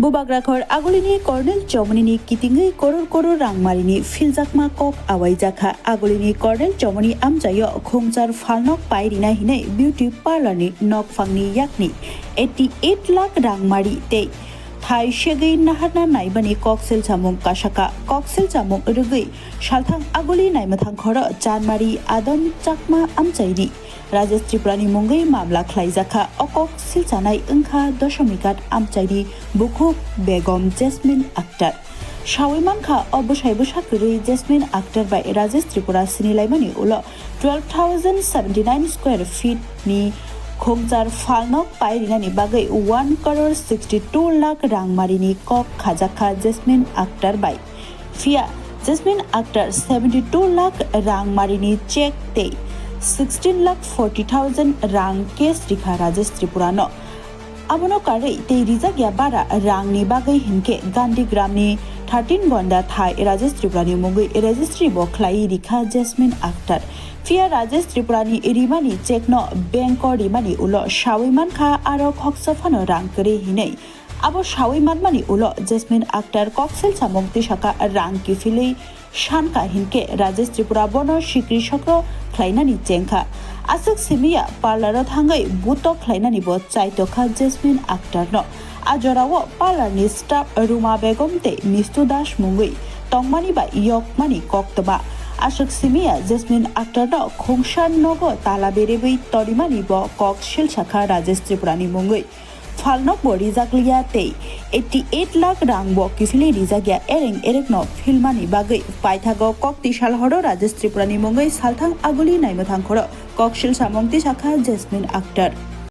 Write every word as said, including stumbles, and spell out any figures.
Bubagrakhor agulini Colonel Chomoni ni kitingwi koror koror rangmarini philjakma kok awaijakha. Agulini Colonel Chomoni amchaio khungchar phalnok pairina hinwi beauty parlor ni nokphangni yakni eighty eight lakh rangmari tei thai segwi naharna naimani koksil chamung kasaka. Koksil chamung rwgwi salthang aguli naimwthang khoro Chanmari Adam Chakma amchaini Rajesh Tripura ni mungwi mamla khlaijakha. O kok silchanai wngkha Doshomighat amchaini bukhuk begom Jasmine Akhtar. Sawi mankha, o bwsai bwsa kwrwi Jasmine Akhtar bai Rajesh Tripura sinilaimani ulo twelve thousand seventy nine square feet ni khungchar phalnok pairinani bagwi one crore sixty two lakh rangmarini kok khajakha Jasmine Akhtar bai. Phiya Jasmine Akhtar seventy two lakh rang marini check tei sixteen lakh forty thousand rang cash rikha Rajesh Tripura no. Abono karwi tei rijak ya bara rang ni bagwi hinkhe Gandhi Gram ni thirteen gonda thai Rajesh Tripura ni mungwi registry bo khlai rikha Jasmine Akhtar. Phiya Rajesh Tripura ni rimani check no bank o rimani ulo sawi mankha aro khoksa phano rang kwrwi hinwi. Abo sawi manmani ulo Jasmine Akhtar koksil samung tisaka rang kiphilwi sankha hinkhe Rajesh Tripura bono sikri sokro khlainani chengkha. Aswk simiya parlor o thangwi butok khlainani bo chaitokha Jasmine Akhtar no. A jorao parlor ni staff Ruma Begum tei Mistu Das mungwi tongmani bai yokmani koktwma. Aswk simiya Jasmine Akhtar no khungsa nogo tala beribwi tonimani bo kok silsakha Rajesh Tripura ni mungwi. Phalnok bo rijak liya tei eighty eight lakh rang bo kiphilwi rijak ya ereng erekno philmani bagwi paithago kok tisal horo Rajesh Tripura ni mungwi salthang aguli naimwthang khoro koksil samung tisakha Jasmine Akhtar.